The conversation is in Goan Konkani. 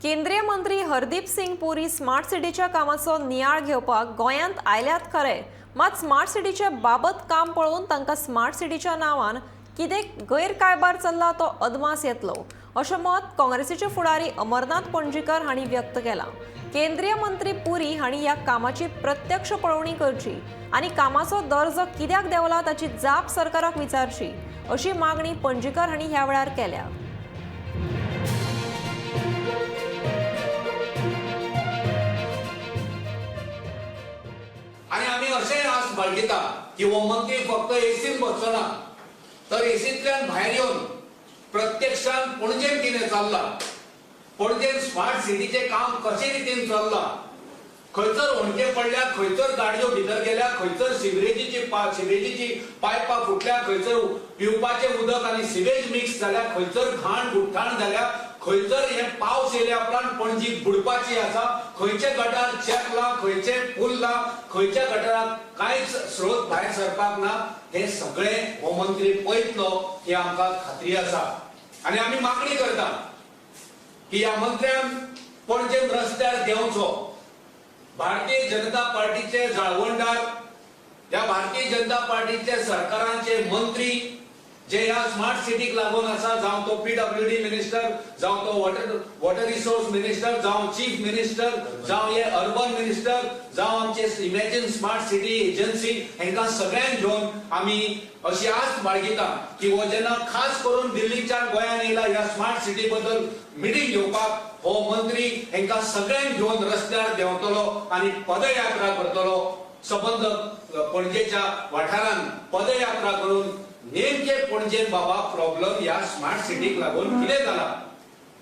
केंद्रीय मंत्री हरदीप सिंग पुरी स्मार्ट सिटीच्या कामाचो नियाळ घेवपाक गोंयांत आयल्यात खरे, मात स्मार्ट सिटीचे बाबत काम पळोवन तांकां स्मार्ट सिटीच्या नांवान कितें गैरकारभार चल्ला तो अदमास येतलो, अशें मत काँग्रेसीचे फुडारी अमरनाथ पणजीकर हांणी व्यक्त केलां. केंद्रीय मंत्री पुरी हांणी ह्या कामाची प्रत्यक्ष पळोवणी करची आनी कामाचो दर्जो कित्याक देंवला ताची जाप सरकाराक विचारची, अशी मागणी पणजीकर हांणी ह्या वेळार केल्या. आनी आमी अशें आस बाळगिता की हो मंत्री फक्त एसीन बसचो ना, तर एसींतल्यान भायर येवन प्रत्यक्षान पणजेन कितें चल्लां, पणजेन स्मार्ट सिटीचें काम कशे रितीन चल्लां, खंयसर होणके पडल्या, खंयसर गाडयो भितर गेल्या, खंयसर सिवरेजीची पायपां फुटल्या, खंयसर पिवपाचें उदक आनी सिवेज मिक्स जाल्या, खंयसर घाण गुठ्ठाण जाल्या, खंयसर हे पावस येयल्या उपरांत पणजी बुडपाची आसा, खंयचे गटार चेपला, खंयचे पुरला, खंयच्या गटाराक कांयच स्रोत भायर सरपाक ना, हे सगळें हो मंत्री पळयतलो ही आमकां खात्री आसा. आनी आमी मागणी करता की ह्या मंत्र्यान पणजेन रस्त्यार देंवचो. भारतीय जनता पार्टीचे जाळवणदार, ह्या भारतीय जनता पार्टीचे सरकारांचे मंत्री जे ह्या स्मार्ट सिटीक लागून आसा, जावं तो पीडब्ल्यूडी मिनिस्टर, जावं तो वॉटर रिसोर्स मिनिस्टर, जावं चीफ मिनिस्टर, जावं हे अर्बन मिनिस्टर, जावं आमचे इमॅजिन स्मार्ट सिटी एजन्सी, हांकां सगळ्यांक घेवन आमी अशी आस्त बाळगिता की हो जेन्ना खास करून दिल्लीच्यान गोंयांत येयला ह्या स्मार्ट सिटी बद्दल मिटींग घेवपाक, हो मंत्री हांकां सगळ्यांक घेवन रस्त्यार देंवतलो आनी पदयात्रा करतलो. सबंद पणजेच्या वाठारान पदयात्रा करून नेमके पणजेन बाबा प्रॉब्लम ह्या स्मार्ट सिटीक लागून कितें जाला.